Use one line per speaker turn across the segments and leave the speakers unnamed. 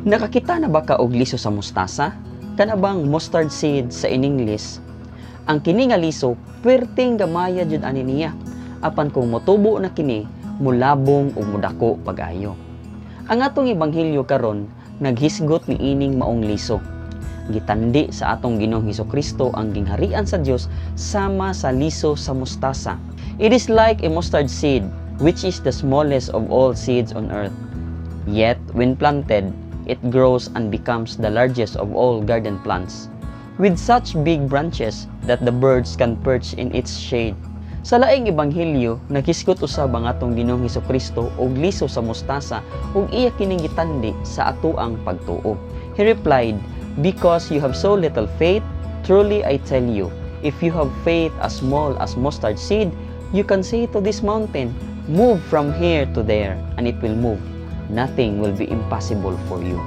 Nakakita na ba ka og liso sa mustasa? Kana bang mustard seed sa in English? Ang kini nga liso, perting gamaya jud ani niya. Apan kung motubo na kini, mulabong ug mudako pag-ayo. Ang atong ebanghelyo karon naghisgot ni ining maong liso. Gitandi sa atong Ginoong Kristo ang gingharian sa Dios sama sa liso sa mustasa. It is like a mustard seed, which is the smallest of all seeds on earth. Yet, when planted, it grows and becomes the largest of all garden plants, with such big branches that the birds can perch in its shade. Sa laing ebanghelyo, naghisgot usab ang atong Ginoong Kristo og liso sa mustasa ug iya kining gitandi sa atoang pagtuo. He replied, "Because you have so little faith, truly I tell you, if you have faith as small as mustard seed, you can say to this mountain, 'Move from here to there,' and it will move. Nothing will be impossible for you."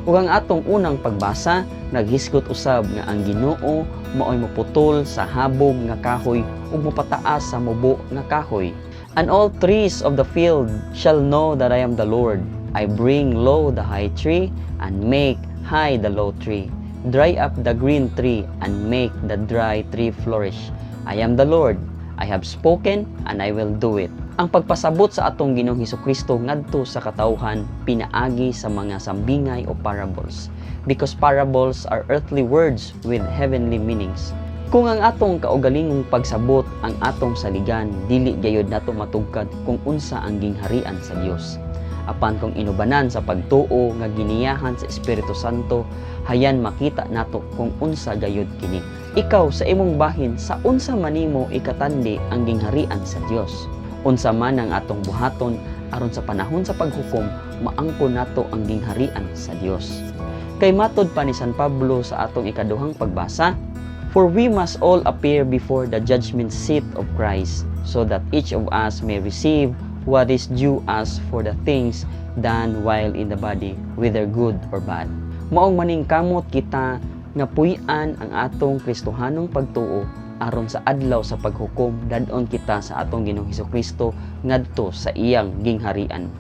Ug ang atong unang pagbasa, naghisgot usab nga ang Ginoo maoy moputol sa habog nga kahoy ug mopataas sa mubo nga kahoy. "And all trees of the field shall know that I am the Lord. I bring low the high tree and make high the low tree. Dry up the green tree and make the dry tree flourish. I am the Lord. I have spoken and I will do it." Ang pagpasabot sa atong Ginoong Kristo ngadto sa katawhan pinaagi sa mga sambingay o parables, because parables are earthly words with heavenly meanings. Kung ang atong kaugalingong pagsabot ang atong saligan, dili gayud nato matugkad kung unsa ang gingharian sa Dios. Apan kung inubanan sa pagtuo nga giniyahan sa Espiritu Santo, hayan makita nato kung unsa gayud kini. Ikaw sa imong bahin, sa unsa manimo ikatandi ang gingharian sa Dios? Unsa man ang atong buhaton aron sa panahon sa paghukom, maangkon nato ang gingharian sa Dios? Kay matod pa ni San Pablo sa atong ikaduhang pagbasa, "For we must all appear before the judgment seat of Christ, so that each of us may receive what is due us for the things done while in the body, whether good or bad." Maong maningkamot kita nga puy-an ang atong Kristohanong pagtuo aron sa adlaw sa paghukom, dad-on kita sa atong Ginoong Kristo ngadto sa iyang gingharian.